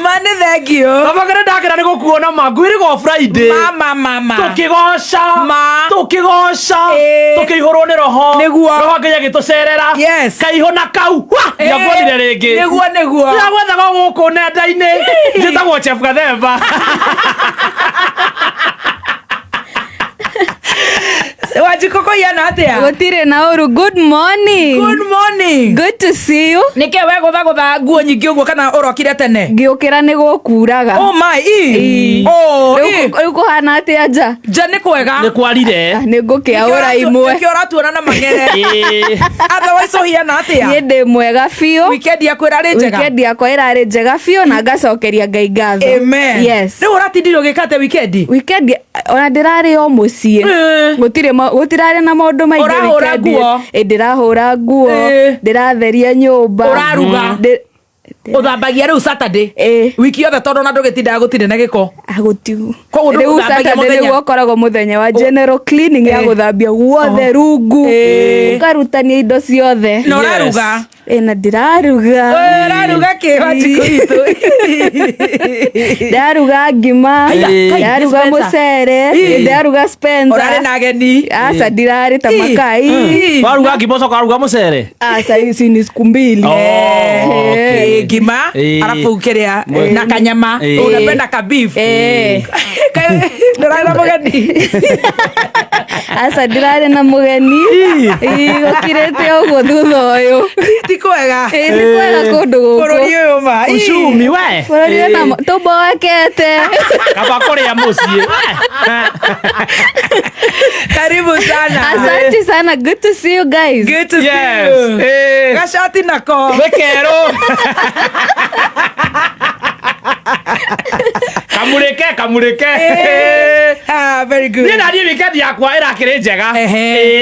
Ma nĩ thengiũ. Kabagere ndakĩra nĩ gũkuona ma ngwĩrĩga o Friday. Mama mama. Tũkĩgoca. Ma. Tũkĩgoca. Tũkĩihũrwo nĩ roho. Nĩguo. Roho Ngai agĩtũcerera. Yes. Kaihũ na kau. Wa! Ndiakuonire rĩngĩ. Nĩguo nĩguo. Ndĩragwethaga gũkũ nenda-inĩ. Njĩtagwo Chef Gathemba. Wanjikũ kũhiana atĩa? Gũtirĩ na ũru. Good morning. Good morning. Good to see you. Nĩkĩ we gũthagũtha nguo nyingĩ ũguo kana ũrokire tene? Ngĩũkĩra nĩ gũkuraga. Oh my, ii. Oh, ii. Rĩu kũhana atĩa nja? Nja nĩ kwega. Nĩ kwarire. Nĩ ngũkĩaũra imwe. Nĩkĩo ũratuona na mang'ere. Otherwise ũhiana atĩa? Niĩ ndĩ mwega biũ. Weekend yaku ĩrarĩ njega? Weekend yakwa ĩrarĩ njega biũ na ngacokeria Ngai ngatho. Amen. Yes. Rĩu ũratindire ũgĩka atĩa weekend? Weekend ona ndĩrarĩ o mũciĩ. Gũtirĩ gũtirarĩ na maũndũ maingĩ Ũrahũra weekend. nguo? Ĩ, ndĩrahũra nguo, ndĩratheria nyũmba. Ũraruga? Ũthambagia rĩu Saturday? Ĩ. Wiki yothe tondũ ona ndũgĩtindaga gũtirĩ na gĩko. Gũtiu. Koguo Rĩu ndũgũthambagia Saturday mũthenya? nĩguo ũkoragwo mũthenya wa general cleaning ya gũthambia guothe rungu, ũkarutania indo ciothe. Na ũraruga? Ĩ, na ndĩraruga. Ũraruga kĩ Wanjikũ itũ? Ndĩraruga ngima, Haiya, kai, ndĩraruga Spencer. mũcere, ndĩraruga Spencer. Ũrarĩ na ageni? Aca, ndirarĩ ta makai. Waruga ngima ũcoka waruga mũcere. Aca, ici ni siku mbili. Oh, okay. Ngima arabu kĩrĩa na kanyama. Unapenda ka beef? Ndũrarĩ na mũgeni? Aca, ndirarĩ na mũgeni. Ĩ, gũkirĩte ũguo thutha ũyũ. Ti kwega. Ĩ, ti kwega kũndũ gũkũ. Bũrũri ũyũ ma. Ĩ. Uchumi we. Bũrũri ũyũ na tũmboekete. Kaba kũrĩa mũciĩ. Karibu sana. Asante sana, good to see you guys. Good to see Yes. you. Gacati nako. Wĩkerũ. Kamurĩke kamurĩke. Ah, very good. Niĩ naniĩ weekend yakwa ĩrakĩrĩ njega. Ehe.